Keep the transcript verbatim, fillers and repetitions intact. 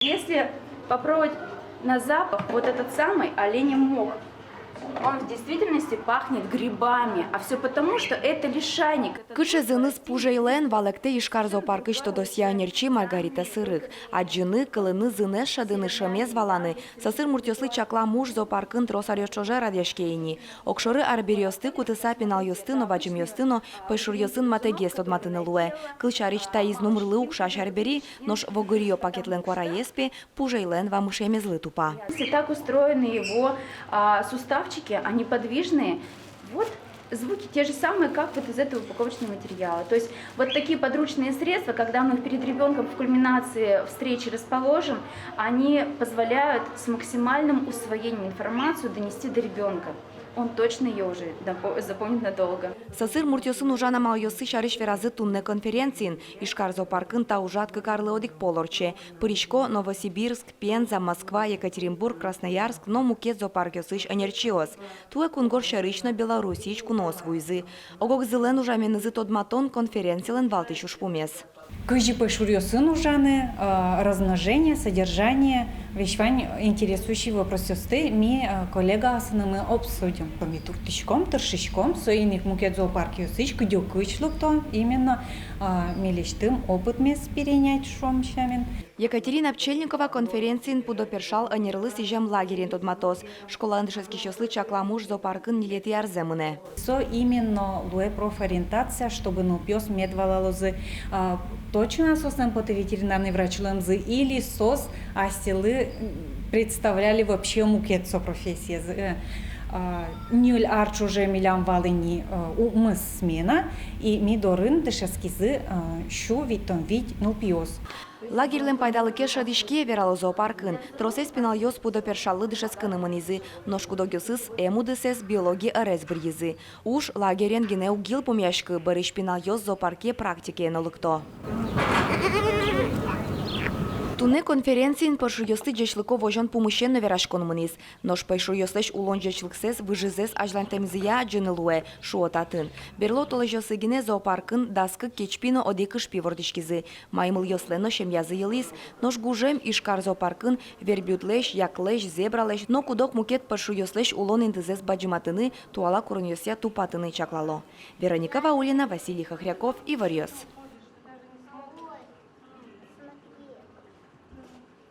Если попробовать на запах, вот этот самый оленей мох, он в действительности пахнет грибами, а все потому, что это лишайник. Кыӵе зыныз пужейлэн, валэктэ Ижкар зоопаркысь тодосъя ӧнерчи Маргарита Сырых. Адӟыны, кылыны, зынэз шӧдыны, шӧмез валаны — сӧсыр муртъёслы чаклам уж зоопаркын трос аръёс ӵоже радъяське ини. Огшоры арбериосты кутыса, пиналъёсты но, бадӟымъёсты но пӧйшуръёсын матэгес тодматыны луэ. Кылсярысь, таиз нумырлы укшась арбери, нош вогыръё пакетлэн куараез, пе, пужейлэн вамышемезлы тупа. Если так устроены его, а, суставчики, они подвижные, вот звуки те же самые, как вот из этого упаковочного материала. То есть вот такие подручные средства, когда мы перед ребёнком в кульминации встречи расположим, они позволяют с максимальным усвоением информацию донести до ребёнка. Он точно её уже допо-, запомнит надолго. Сӧсыр муртъёсын ужан амалъёссы сярысь веразы туннэ конференциын. Ижкар зоопаркын та ужрад кык арлы одӥг пол ортче. Пырисько Новосибирск, Пенза, Москва, Екатеринбург, Красноярск но мукет зоопаркъёсысь ӧнерчиос. Туэ кунгож сьӧрысь но Белоруссиысь куноос вуизы. Ог-огзылэн ужаменызы тодматон — конференцилэн валтӥсь ужпумез. Кызьы пӧйшуръёсын ужаны, э, размножение, содержание, весь вань интересующий вопросъёсты ми, э, коллегаосынымы обсудим. Ми турттӥськом, тыршиськом, соин ик мукет зоопаркъёсысь кыдёкысь лыкто, именно, э, милесьтым опытмес перенять, шуом сямен. Екатерина Пчельникова конференциын пудо першал ӧнерлы сӥзем лагерен тодматоз. Школаын дышетскисьёслы чаклам уж зоопаркын ньылетӥ арзэ мынэ. Со именно луэ профориентация, чтобы нылпиос мед валалозы, а, точно соослэн потэ ветеринарный врач луэмзы, или соос асьсэлы, м, представляли вообще мукет со профессиез. Э, а, ньыль ар ӵоже милям вал ини, э, укмыс смена, и ми дорын дышетскизы, э, сю витьтон вить нылпиос. Лагерьлэн пайдалыкез шӧдӥське, верало зоопаркын. Тросэз пиналъёс пудо першаллы дышетскыны мынӥзы, нош куд-огъёсыз эм удысэз, биология ӧрез быръизы. Уж лагерен гинэ уг йылпумъяськы, бӧрысь пиналъёс зоопарке практикае но лыкто. Туннэ конференциын пӧйшуръёсты ӟечлыко возён пумысен но вераськон мынӥз. Нош пӧйшуръёслэсь улон ӟечлыксэс выжызэс азьлантэмзыя адӟыны луэ, шуо татын. Берло толэзьёсы гинэ зоопаркын дас кык кечпи но одӥг ыжпи вордӥськизы. Маймылъёслэн но семьязы йылӥз. Нош гужем Ижкар зоопаркын верблюдлэсь, яклэсь, зебралэсь но куд-ог мукет пӧйшуръёслэсь улон интызэс бадӟыматыны, туала куронъёсъя тупатыны чаклало. Вероника Ваулина, Василий Хохряков, «Иворъёс».